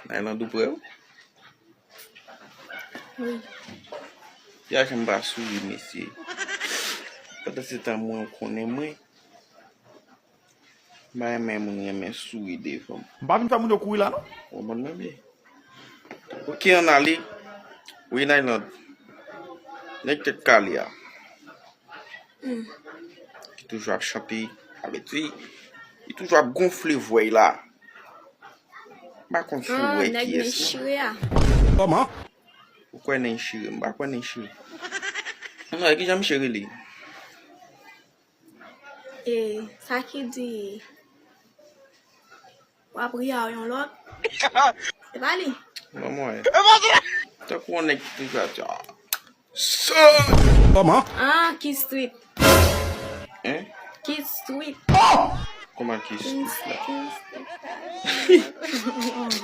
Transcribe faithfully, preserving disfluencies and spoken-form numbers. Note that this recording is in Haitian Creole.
Nayland ou prè wi. Wi. Pya janm pa souri, mesye. Pandan se tan mwen, ou konnen mwen. M pa renmen moun renmen souri devan m. M pa vin fè moun yo kouri la, non. Ou konprann mwen byen. Ok, ann ale. Wi, Nayland. Nèg tèt kale a. Ki toujou ap chante. Sa vle di, li toujou ap gonfle vwa l la. M pa konn si w wè kiyès, non. Kòman? Ou kwè nan chire? M pa kwè nan chire. Non, e kijan misye rele? E, sa ki di, w ap ri a yon lòt. Se pa li. Manman, tankou yon nèg ki toujou ap di, ah, sa. Kòman? Ah, Keith Sweat. Hein? Keith Sweat. Kòman Keith Sweat la? Keith Sweat.